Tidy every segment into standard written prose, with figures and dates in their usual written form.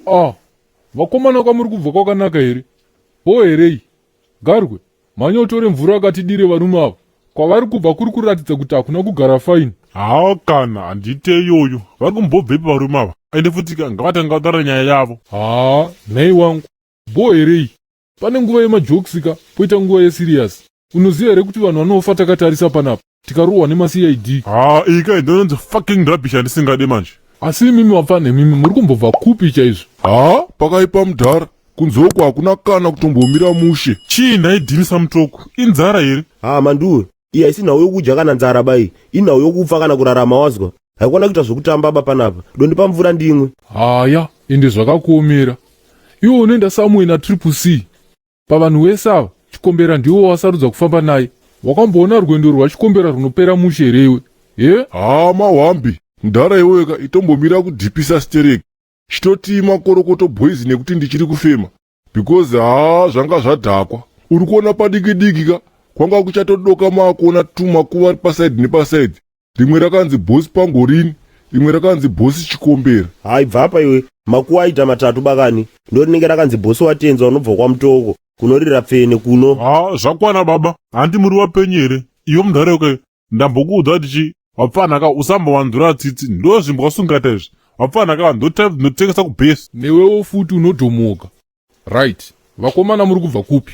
Ah, vakomana, kwamuri kubva kwakanaka here? Bo herei? Garwe, mhanya utore mvura akatidire varume ava. Kwavari kubva kuri kuratidza kuti hakuna kugara fine. Haa kana, handiite iyoyo. Vari kumbobvepi varume ava? Ende futi ka, ngavatanga vataura nyaya yavo. Haa, nhai wangu. Bo herei? Pane nguva yemajokes ka, poita nguva yeserious. Unoziva here kuti vanhu vanofa takatarisa panapa, tikarohwa nemaCID? Haa, iyi kai ndinonzi fucking rubbish yandisingade manje. Asi imimi vapfana imimi muri kumbobva kupi chaizvo? Haa, pakaipa mudhara. Kunze uku hakuna kana kutombomira mushe. Chii ndaidhinisa mutoko? Inzara here? Ha, manduwe, iyi haisi nhau yokudya kana nzara bai, inhau yokufa kana kurarama, wazwa? Haikona kuita zvokutamba ba panapa. Dondipa mvura ndimwe. Haya, ende zvakakuomera. Iwe unoenda somewhere na Triple C. Pavanhu vese ava, Chikombera ndiwo wasarudza kufamba naye. Wakamboona rwendo rwaChikombera runopera mushe here iwe? He? Haa, mahwambi mudhara, iweweka itombomira kudhipisa stereki. Chitotii makorokoto boys, nekuti ndichiri kufema, because haa, zvanga zvadhakwa. Uri kuona padiki diki ka, kwanga kuchatodoka, maakuona tumakuva pasaidhi nepasaidhi. Rimwe rakanzi Boss Pangorini, rimwe rakanzi Boss Chikombera. Hai, bvapa iwe. Makuva aita matatu bakani. Ndo rinenge rakanzi Boss Watenza, unobva kwaMutoko kunorira pfene kuno. Haa, zvakwana baba. Handi muri wapenyu here? Iwe mudhara iwe, ndambokuudza kuti chi wapfana ka, usambowanzura tsitsi. Ndo zvimbwasungata izvi. Wapfana ka, ndo type dzinotengesa kubhesi. Newewo futi unodhomoka. Right, vakomana, muri kubva kupi?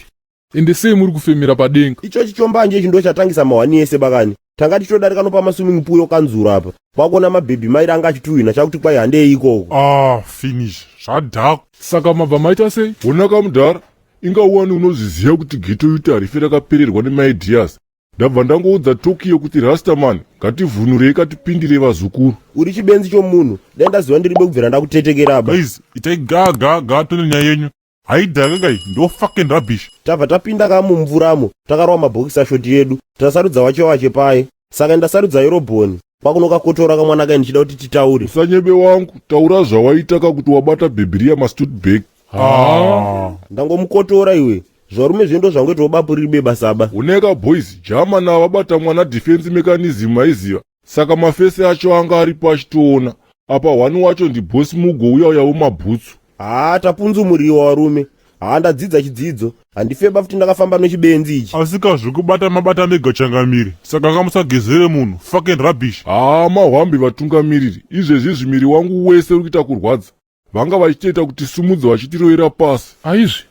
Ende sei muri kufemera padenga? Ichochi chombanje ichi ndo chatangisa mahwani ese bakani. Tanga tichitodarika nopa swimming pool yokanzuro apa, kwakuona mabhebhi mairi anga achituhwina chakuti kwai handei ikoko. Ah, finish, zvadhakwa. Saka mabva maita sei? Honaka mudhara, inga wani unozviziva kuti ghetto youth harife rakapererwa nemaideas. Ndabva ndangoudza Tokyo kuti, "Rastaman, ngativhunurei katipindire vazukuru." Uri chibenzi chomunhu. Dai ndaziva ndiribe kubvira ndakutetekera ba. Guys, itai ga ga ga, tone nyaya yenyu. Haidhaka kai, ndo fucking rubbish. Tabva tapinda ka mumvuramo, takarova mabhokisi ashoti edu, tasarudza wache wache paye. Saka ndasarudza yorobhoni, kwakunokakotora kamwana kai ndichida kuti titaure. Usanyebe wangu, taura zvawaita ka, kuti wabata bhebhiriya mastutback. Ah. Ndangomukotora iwe. Zvarume zvendo zvangoitawo bapu riri bebasaba. Oneka boys, jamana vabata mwana defense mechanism maiziva. Saka mafesi acho anga aripo achitoona. Apa hwani wacho ndiBoss Mugo uya uya wemabhutsu. Haa, tapunzumuriwa varume. Haa, ndadzidza chidzidzo. Handifeba futi ndakafamba nechibenzi ichi. Asika zvekubata mabata mega changamiri, saka ngamusagezere munhu. Fucking rubbish. Haa, mahwambi vatungamiriri, izvezvi zvimiri wangu wese uri kuita kurwadza. Vanga vachitoita kuti sumudza vachitirovera pasi. Aizvi,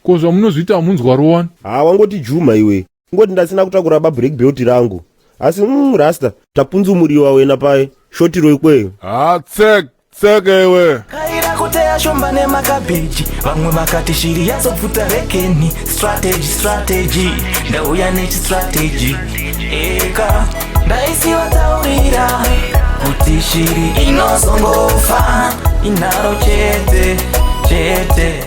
ko zvamunozviita hamunzwa rowani? Haa, wangoti juma iwe. Ngoti ndasina kutakura ba brake belt rangu. Asi rasta, tapunzumuriwa wena paye. Shotiro ikweyo. Haa, tsek tsek iwe. Kaira kuteya shomba nemakabheji, vamwe vakati shiri yazopfuta rekeni. Strategy, strategy, ndauya nechistrategy eka. Ndaisivataurira kuti shiri inozongofa inharo chete chete.